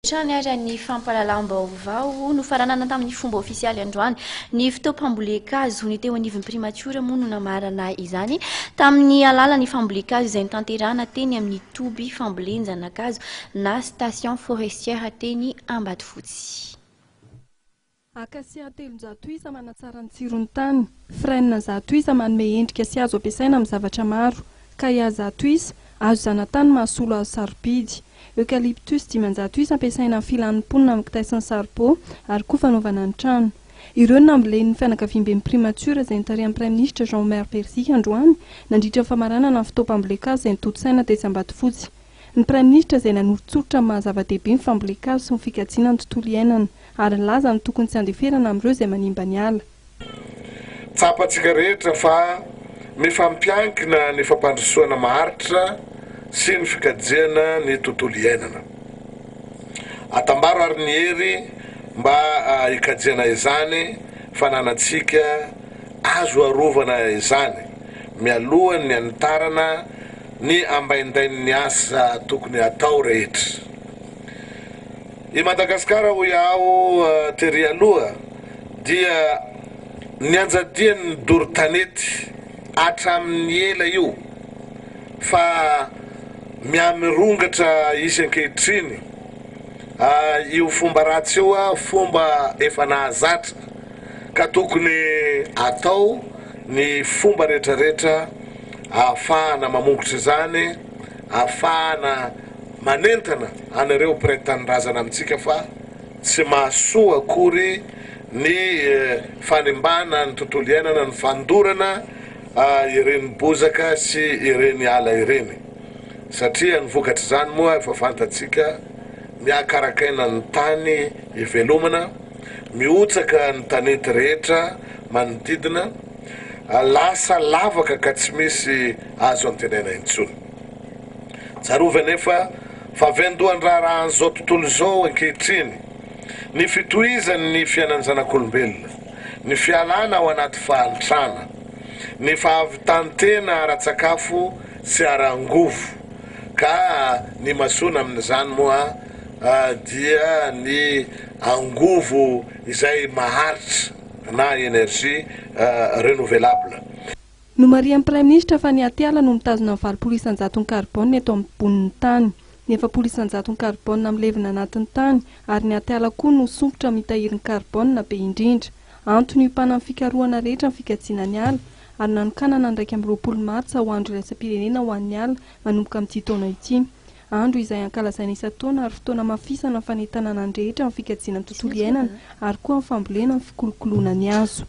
Hatrany ary ny fampahalalam-baovao nofaranana tamin'ny fomba ofisialy androany ny fotoam-pambolen-kazo. Ny teo anivon'ny primatiora moa no namarana izany tamin'ny alalan'ny fambolen-kazo izay notanterahana teny amin'ny toby fambolen-janakazo na station forestière teny Ambatofotsy. Acacia 300 isa manatsara ny tsiron'ny tany, Frêne 100 isa manome endrika sy azo ampiasaina amin'ny zavatra maro, Kaya 100 isa, azo zanatany mahasolo hazo sarobidy, Eucalyptus 500 isa ampiasaina amin'ny filan'ny mponina amin'ny kitay sy ny saribô ary koa fanaovana ny trano. Ireo no nambolen'ny fianakaviamben'ny Primatiora izay notarihan'ny Praiminisitra Jean Omer Beriziky androany nandritra ny famaranana ny fotoam-pambolen-kazo izay notontosaina tetsy Ambatofotsy. Ny Praiminisitra izay nanoritsoritra ny maha zava-dehibe ny fambolen-kazo sy ny fikajiana ny tontolo iainana ary nilaza ny tokony tsy handeferana amin'ireo izay manimba ny ala. Tsapantsika rehetra fa mifampiankina ny fampandrosoana maharitra sy ny fikajiana ny tontolo iainana. Atambaro ary ny hery mba hikajiana izany fananantsika azo arovana izany mialohan'ny hanitarana ny ambaindain'ny asa tokony hatao rehetra. I Madagasikara hoy aho tery aloha dia nianjadian'ny doro tanety hatramin'ny ela io fa mihamirongatra izy ankehitriny. Io fomba ratsy io fomba efa nahazatra ka tokony atao ny fomba rehetrarehetra ahafahana mamongotra izany, ahafahana manentana an'ireo mpiray tanindrazana amintsika fa tsy mahasoa akory ny fanimbana ny tontolo iainana, ny fandorana ireny bozaka sy ireny ala ireny satria ny vokatr'izany moa efa fantatsika, mihakarakaina ny tany ivelomana, mihotsaka ny tanety rehetra manodidina, lasa lavaka ka tsy misy azo antenaina intsony. Tsarovy anefa fa vaindohan-draharahan'izao tontolo izao ankehitriny ny fitohizan'ny fiainan'ny zanak'olombelona, ny fialana ao anaty fahantrana, ny fahavitan-tena ara-tsakafo sy ara-angovo, ka ny imasoana amin'izany moa dia ny angovo izay maharitra na énergie renouvelable. Nomarihan'ny Praiminisitra fa ny atiala no mitazona ny 80 isan-jaton'ny karbôna eto ambonin'ny tany, ny 40 isan-jaton'ny karbôna milevina anatin'ny tany ary ny atiala koa no sompitra mitahiry ny karbôna be indrindra. Antony iompanan'ny fikarohana rehetra ny fikajiana ny ala ary nanokanana ny 21 martsa ho andro iraisam-pirenena ho an'ny ala manomboka amin'ity taona ity. Andro izay ankalazaina isan-taona ary fotoana hamafisana ny fanentanana ny rehetra amin'ny fikajiana ny tontolo iainana ary koa amin'ny fambolena ny fikolokoloana ny hazo.